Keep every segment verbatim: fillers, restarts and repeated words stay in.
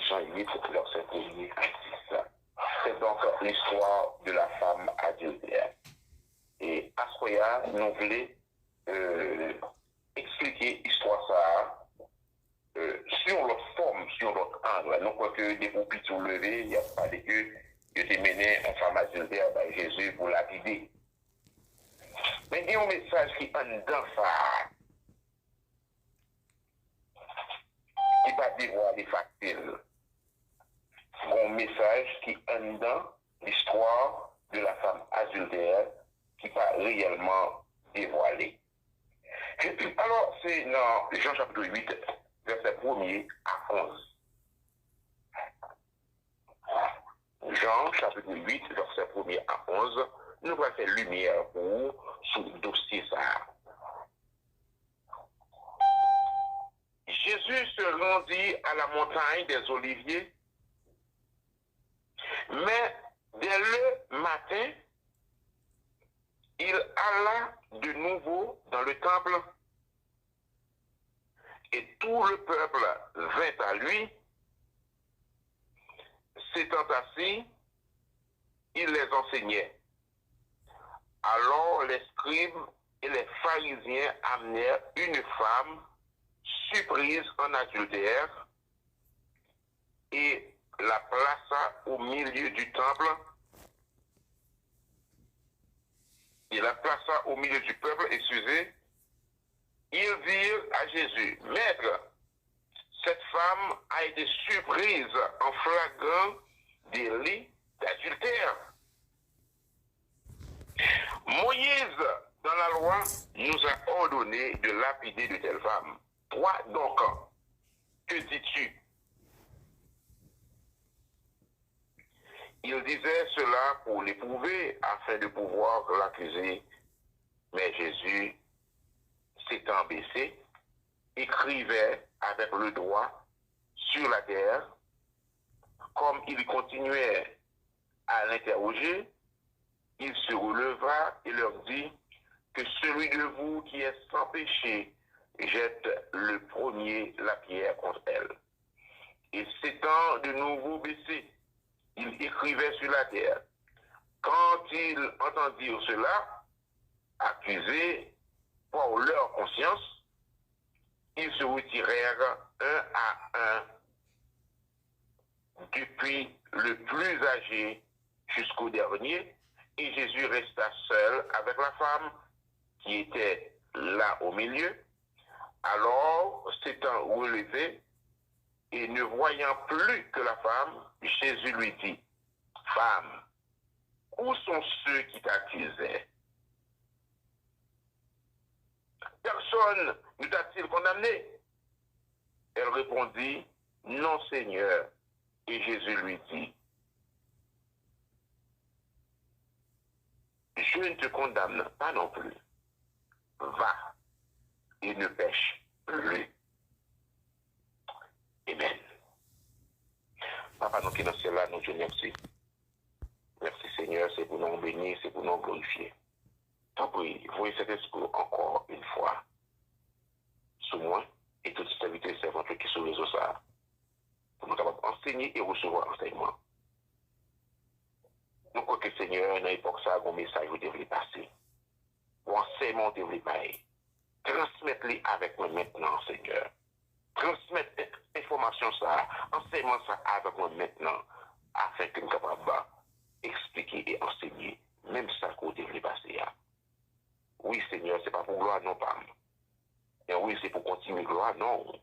Jean huit, verset premier à dix. C'est donc l'histoire de la femme adultère. E aswè a, nou vle, euh, eksplike istwa sa a, euh, sou yon lòt fòm, sou yon lòt ang. Nou kwè ke depi w piti w leve, y ap pale ke yo te mennen yon fanm adiltè bay Jezi pou lapide. Men gen yon mesaj ki anndan sa a, ki pa devwale fasil. Gen yon mesaj ki anndan l'histoire de la femme adultère ki pa reyèlman devwale. Alò, se nan Jan chapit uit, vèsè premye a onz. Jan chapit uit, vèsè premye a onz, nou pral fè limyè pou ou sou dosye sa a. Jésus se rendit à la montagne des Oliviers, mais dès le matin, il alla de nouveau dans le temple, et tout le peuple vint à lui. S'étant assis, il les enseignait. Alors les scribes et les pharisiens amenèrent une femme surprise en adultère et la plaça au milieu du temple, et la plaça au milieu du peuple, excusez, ils dirent à Jésus, Maître, cette femme a été surprise en flagrant délit d'adultère. Moïse, dans la loi, nous a ordonné de lapider de telles femmes. Toi donc, que dis-tu? Il disait cela pour l'éprouver, afin de pouvoir l'accuser. Mais Jésus, s'étant baissé, écrivait avec le doigt sur la terre. Comme il continuait à l'interroger, il se releva et leur dit, Que celui de vous qui est sans péché jette le premier la pierre contre elle. Et s'étant de nouveau baissé, il écrivait sur la terre. Quand ils entendirent cela, accusés par leur conscience, ils se retirèrent un à un, depuis le plus âgé jusqu'au dernier, et Jésus resta seul avec la femme qui était là au milieu. Alors, s'étant relevé et ne voyant plus que la femme, Jésus lui dit, Femme, où sont ceux qui t'accusaient? Personne ne t'a-t-il condamné? Elle répondit, Non, Seigneur. Et Jésus lui dit, Je ne te condamne pas non plus. Va et ne pèche plus. Amen. Papa nou ki nan syèl la, nou di w mèsi. Mèsi, Senyè, se pou non w beni, se pou non w glorifye. Tanpri, voye Sentespri w ankò yon fwa sou mwen e tout sèvitè e sèvant ki sou rezo sa a, pou nou kapab ansenye e resevwa ansèyman. Nou kwè ke, Senyè, nan epòk sa a, gen yon mesaj ou te vle pase. Yon ansèyman ou te vle bay. Transmèt li avèk mwen mentnan, Senyè. Transmèt enfòmasyon sa a, ansèyman sa a avèk mwen mentnan, afenke m kapab eksplike e ansenye menm sa ke w te vle pase a. Wi, Senyè, se pa pou glwa non pa m. Men wi, se pou kontinye glwa non w,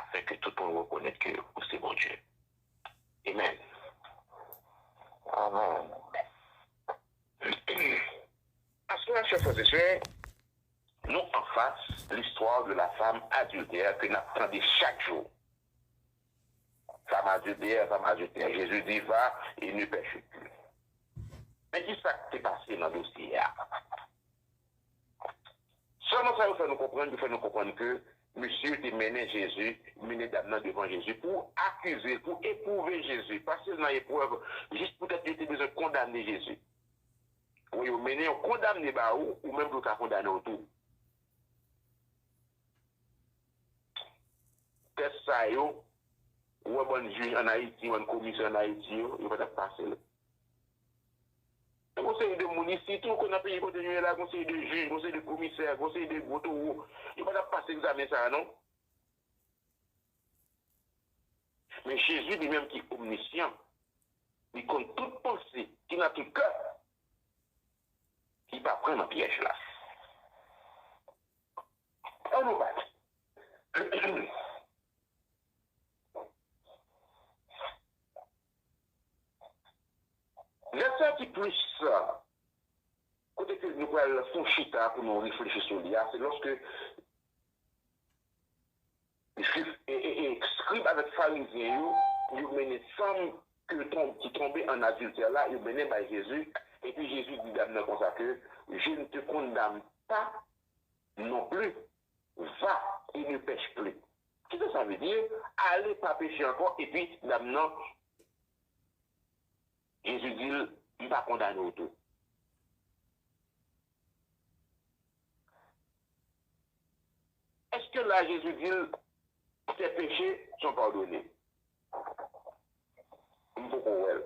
afenke tout moun rekonèt ke ou se Bondye. Amen. Amen. Aswè a, chè frè e sè, nou anfas l'histoire de la femme adultère ke n ap tande chak jou. Femme adultère, femme adultère. Jésus dit, va et ne pèche plus. Men ki sa k te pase nan dosye a? Sèlman sa yo fè nou konprann, yo fè nou konprann ke mesye yo te mennen Jezi, mennen dam nan devan Jezi pou akize l, pou epwouve Jezi, pase l nan eprèv, jis poutèt yo te bezwen kondane Jezi. Wè, yo mennen yon kondamne ba ou, ou menm tou ka kondane w tou. Tès sa yo, Ou wè bann jij ann Ayiti, bann komisè ann Ayiti yo, yo pa t ap pase l. Gen yon seri de moun isi tou, kon nan peyi kote nou ye la, gen yon seri de jij, gen yon seri de komisè, gen yon seri de gwo towo, yo pa t ap pase egzamen sa a non. Men Jezi li menm ki omnisyan, li konn tout panse ki nan tout kè, li pa pran nan pyèj la. Ann nou bat. Vèsè ki plis, kote ke nou pral fè yon chita pou nou reflechi sou li a, se lòske Jwif, e, e, e, eskrib avèk farizyen yo, yo mennen fanm ke ton, ki tonbe an adiltè la, yo mennen bay Jezi, epi Jezi di dam nan konsa ke, je ne te condamne pas non plus, va et ne pèche plus. Kisa sa vle di? Ale, pa peche ankò, epi dam nan, Jezi di l, m pa kondane w tou. Èske la Jezi di l, tes péchés sont pardonnés? M poko wè l.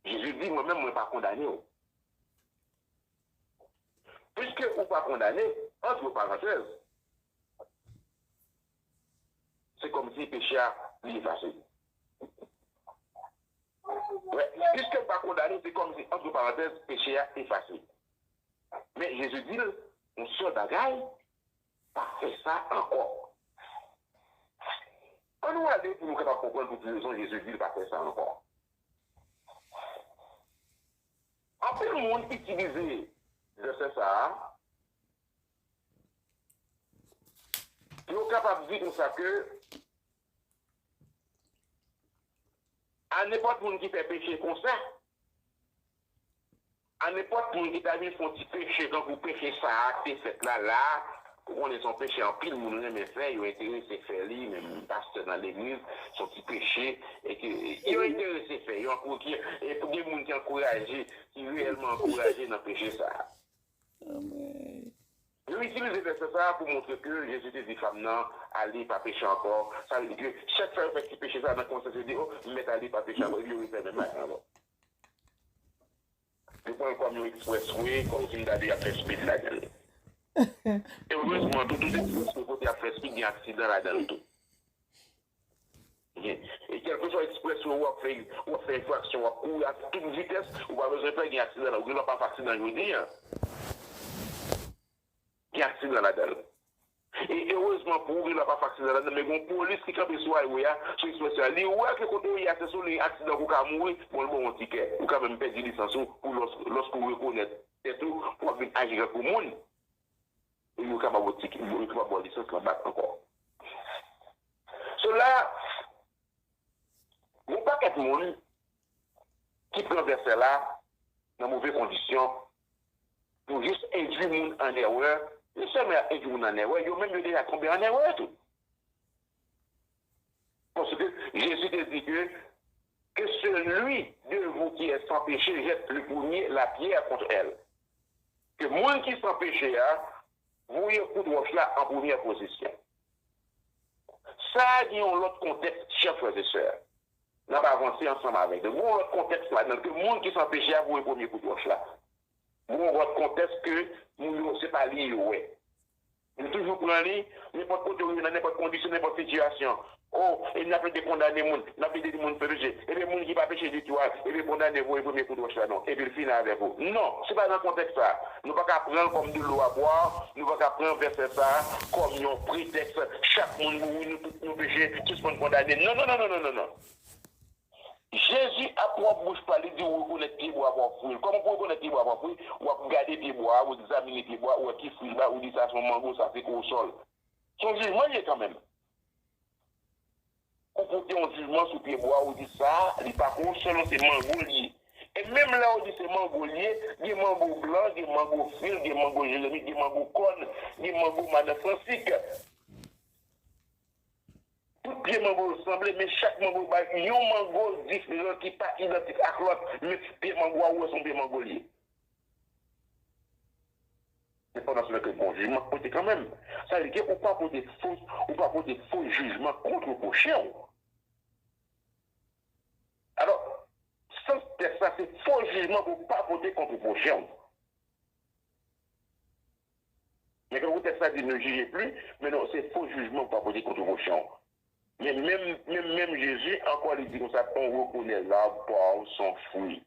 Jezi di, mwen menm, mwen pa kondane w. Piske ou pa kondane, antre parantèz, se kòmsi peche a li efase. Wè, piske m pa kondane, se kòmsi, antre parantèz, peche a efase. Men Jezi di l, yon sèl bagay, pa fè sa ankò. Ann nou ale pou nou kapab konprann pou ki rezon Jezi di l pa fè sa ankò. Anpil moun itilize vèsè sa a, yo kapab di konsa ke a nenpòt moun ki fè peche konsa, a nenpòt moun ki ta vin fè yon ti peche, tankou peche sa a k te fèt la, la, ou konnen se yon peche anpil moun renmen fè, yo enterese fè li, menm pastè nan legliz, se yon ti peche, e ke yo enterese fè, yo ankouraje, e gen moun ki ankouraje, ki reyèlman ankouraje nan peche sa a. Yo itilize vèsè sa a pou montre ke Jezi te di fanm nan, ale, pa peche ankò. Sa vle di ke chak fwa yo fè ti peche sa a nan konsyans yo di, o, m mèt ale, pa peche ankò, epi yo refè menm bagay ankò. Yo pran l kòm yon expressway, kòmsi m ta di y ap fè speed ladan l. Erezman, tou, tout expressway kote y ap fè speed, gen aksidan ladan l tou. Gen. E kèlkeswa expressway w ap fè, w ap fè enfraksyon, w ap kouri a tout vitès, ou pa bezwen pè gen aksidan la. Ou gen lòt pa fè aksidan jodi a. Gen aksidan ladan l. E erezman pou ou, gen lòt pa fè aksidan ladan l, men gen yon polis ki kanpe sou highway a, sou expressway a. Li wè ke kote w ye a, se sou liy aksidan ke w ka mouri, bon, l ba w yon tikè. Ou ka menm pèdi lisans ou pou lòs-, lòske w rekonèt tèt ou, pou w ap vin aji tankou moun. E yo kapab ba w tikè, yo kapab ba w lisans lan back ankò. So la, gen yon pakèt moun ki pran vèsè la nan move kondisyon pou jis endui moun an erè. Non sèlman y ap endui moun an erè, yo menm yo deja tonbe an erè tou. Paske Jezi te di ke, que celui de vous qui est sans péché jette le premier la pierre contre elle. Ke moun ki san peche a, voye kout wòch la an premyè pozisyon. Sa a gen yon lòt kontèks, chè frè e sè. N ap avanse ansanm avèk nou. Gen yon lòt kontèks ladan l, ke moun ki san peche a voye premye kout wòch la. Gen yon lòt kontèks ke moun yo, se pa li yo wè. Yo toujou pran li, nenpòt kote ou ye, nan nenpòt kondisyon, nenpòt sitiyasyon. O, e n ap plede kondane moun, n ap plede di moun fè peche. Ebyen, moun ki pa peche ditou a, ebyen, kondane, voye premye kout wòch la non. Epi l fini avèk ou. Non, se pa nan kontèks sa. Nou pa ka pran l kòm de l'eau à boire, nou pa ka pran vèsè sa kòm yon pretèks. Chak moun mouri, nou tout nou peche, sispann kondane. Non, non, non, non, non, non, non. Jezi ap pwòp bouch pa li di w rekonèt pyebwa pa w fwi l. Kòman pou w rekonèt pyebwa pa w fwi? W ap gade pyebwa a, w egzamine pyebwa a, w wè ki fwi l bay, ou di sa se yon mango, sa se kowosòl. Se yon jijman l ye kanmenm. Ou pote yon jijman sou pyebwa a, ou di sa, li pa kowosòl non, se mango l ye. E menm lè w di se mango l ye, gen mango blan, gen mango fil, gen mango jeremi, gen mango kòn, gen mango madan fransik. Tout pye mango yo sanble, men chak mango bay yon mango diferan ki pa idantik ak lòt, men pye mango a, ou wè se yon pye mango l ye. Pandan se tan ke gon jijman k pote kanmenm. Sa vle di ke ou pa pote fo, ou pa pote fo jijman kont pwochen w. Alò, sans tèks la, se fo jijman pou w pa pote kont pwochen w. Men kankou tèks la di, ne jugez plus, men non, se fo jijman pou w pa pote kont pwochen w. Men menm, menm, menm Jezi ankò, li di konsa, on reconnaît l'arbre par son fruit.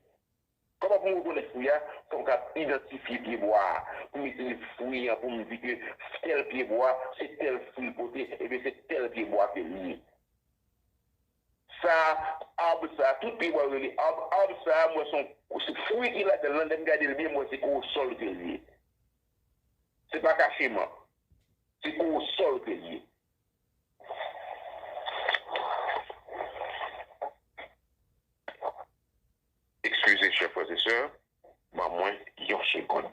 Kòman pou m rekonèt fwi a? Fò m ka idantifye pyebwa a. Pou m itilize fwi an, pou m di ke tèl pyebwa, se tèl fwi l pote, ebyen se tèl pyebwa ke l ye. Sa, ab sa, tout pyebwa yo rele ab, ab sa, m wè se yon, se fwi ki ladan l lan, lè m gade l byen, m wè se kowosòl ke l ye. Se pa kacheman. Se kowosòl ke l ye. Eskize, chè frè e sè, ban mwen yon segonn.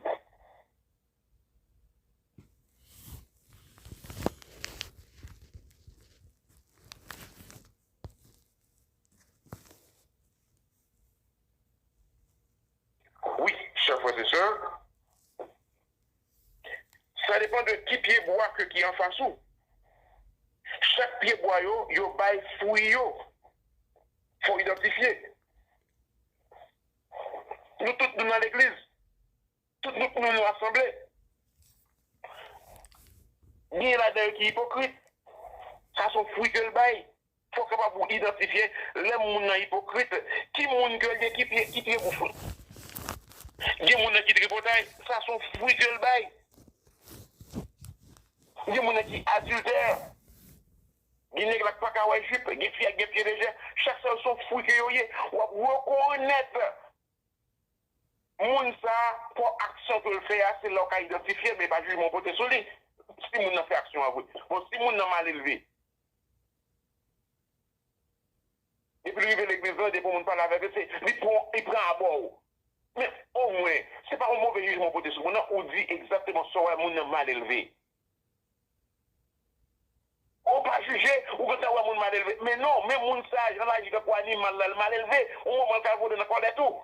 Wi, chè frè e sè, sa depann de ki pyebwa ke ki anfas ou. Chak pyebwa yo, yo bay fwi yo. Fò w idantifye. Nou tout nou nan legliz. Tout nou, nou, nou asanble. Gen ladan yo ki ipokrit. Sa se yon fwi ke l bay. Fò w kapab ou idantifye lè moun nan ipokrit, ki moun ke l ye, ki pye, ki pye pou fwi. Gen moun nan ki tripotay, sa se yon fwi ke l bay. Gen moun nan ki adiltè. Gen nèg la k pa ka wè jip, gen fi a gen pye lejè. Chak sa yo se yon fwi ke yo ye. W ap rekonèt moun sa a, pou aksyon ke l fè a, se la w ka idantifye l, men pa jijman w pote sou li. Si moun nan fè aksyon an vre. Bon, si moun nan malelve, epi l rive legliz lan, depi yon moun pale avèk li, se, li pran, li pran abò w. Men omwen, se pa yon move jijman w pote sou moun nan, ou di egzakteman sa w wè moun nan malelve. Ou pa jije, ou gentan wè moun malelve. Men non, men moun sa a, jan l aji tankou animal la, l malelve. Yon moman l ka vole nan kòlèt ou.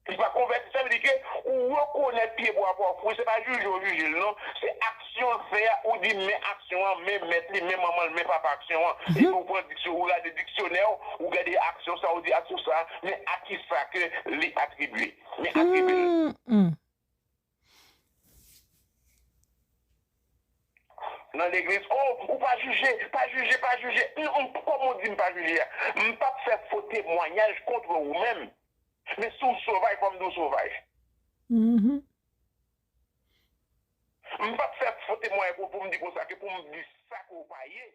Li pa konvèti, sa vle di ke ou rekonèt pyebwa pa fwi, se pa jije w jije l non. Se aksyon l fè a, ou di men aksyon an, men mèt li, men manman l, men papa aksyon an. Epi ou pran diksyon, ou gade diksyonè w, ou gade aksyon sa, ou di aksyon sa, men a kisa ke li atribye. Men atribye l. Nan legliz, oh, ou pa jije, pa jije, pa jije. Non, kòman w di m pa jije a? M p ap fè fo temwayaj kont ou menm. Men si w sovaj, fò m di w sovaj. M p ap fè fo temwayaj pou, pou m di konsa ke pou m di sa ke w pa ye.